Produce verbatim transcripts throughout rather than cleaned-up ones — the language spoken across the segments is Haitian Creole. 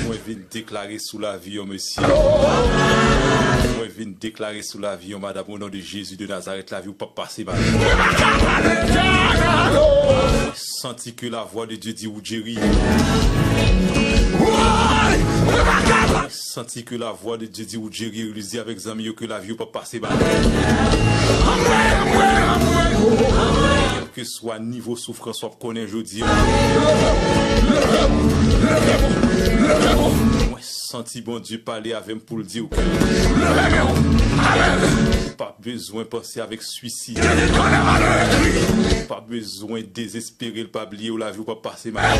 Mwen vin deklare sou lavi yon mesye. Mwen vin deklare sou lavi yon madanm, o non de Jezi de Nazarèt, lavi w p ap pase mal. Mwen santi ke lavwa de Dye di ou geri. Mwen santi ke lavwa de Dye di ou geri, li di avèk zanmi yo ke lavi w p ap pase mal. Kèlkeswa nivo soufrans w ap konnen jodi a. Mwen santi Bondye pale avè m pou l di w ke ou pa bezwen panse avèk swisid. Ou pa bezwen dezespere, l pa bliye w, lavi w p ap pase mal.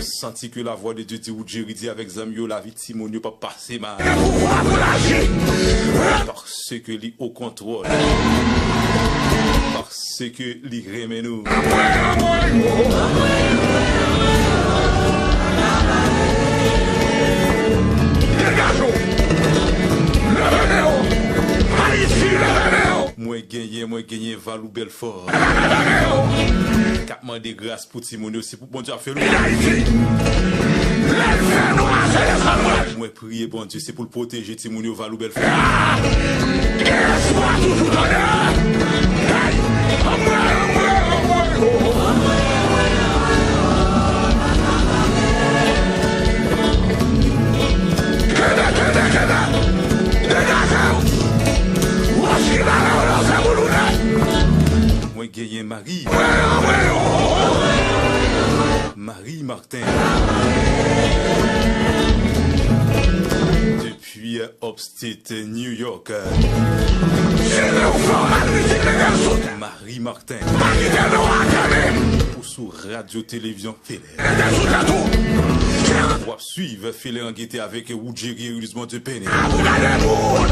Santi ke lavwa de Dye di ou geri, di avèk zanmi yo, lavi timoun yo p ap pase mal. Paske li o kontwòl. Paske li renmen nou. Degaje w! Leve men w! Ayiti, leve men w! Mwen genyen, mwen genyen Valou Bèlfò k ap mande gras pou timoun yo, se pou Bondye ap fè l. Ayiti! Lè l fè nwa, se desann mwen! Mwen priye Bondye, se pou l pwoteje timoun yo, Valou Bèlfò. Gen espwa toujou, tande! Hey! Anmwe, anmwe, anmwe! Kenbe, kenbe, kenbe! Degaje w! Wòch ki bare w nan se moun ou ye! Mwen genyen Marie. Marie Martin. Depi Upstate New York. Marie Martin. Ou sou Radyo Televizyon Fele. W ap swiv Fele an Gete avèk Woudjeri Erilius Bondye Pene. Pou gade moun,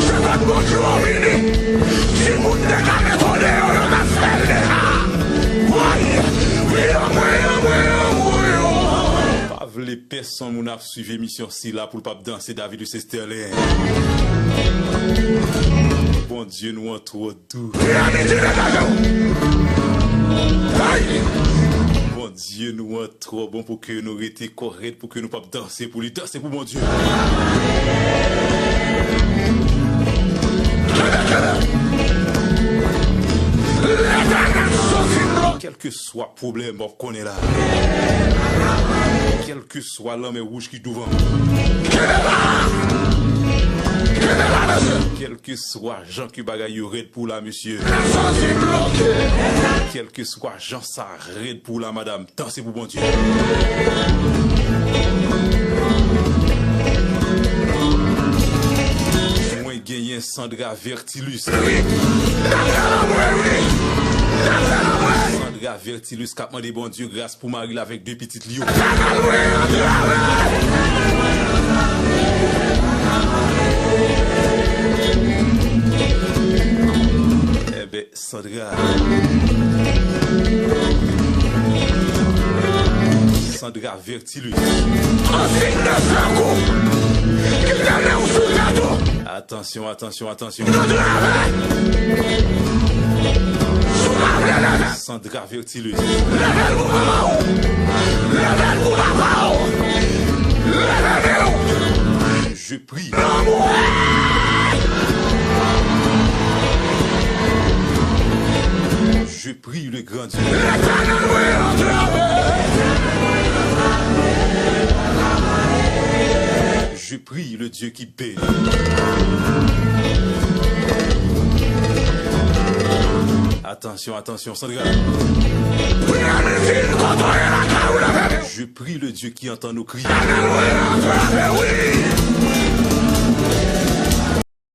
se pa Bondye w vini. Si moun te ka retounen yo, yo ta fè l deja. Woy! Wi, anmwe, anmwe, anmwe, anmwe. Pa vle pèsonn moun ap swiv emisyon sila pou l p ap danse, David Westerlin. Bondye nou an twò dou. Bondye nou an twò bon pou ke nou rete kò rèd, pou ke nou p ap danse pou li. Danse pou Bondye. Kèlkeswa pwoblèm w ap konnen la, kèlkeswa lanmè wouj ki douvan, kèlkeswa jan ke bagay yo rèd pou la, mesye, kèlkeswa jan sa rèd pou la, madanm, danse pou Bondye. Mwen genyen Sandra Vertilus. Sandra Vertilus k ap mande Bondye gras pou mari l avèk de pitit li yo. Enben, Sandra. Sandra Vertilus. Atansyon, atansyon, atansyon. Sandra Vertilus. Je prie. Je prie le grand Dieu. Je prie le Dieu qui bénit. Atansyon, atansyon, Sandra. Je prie le Dieu qui entend nos cris.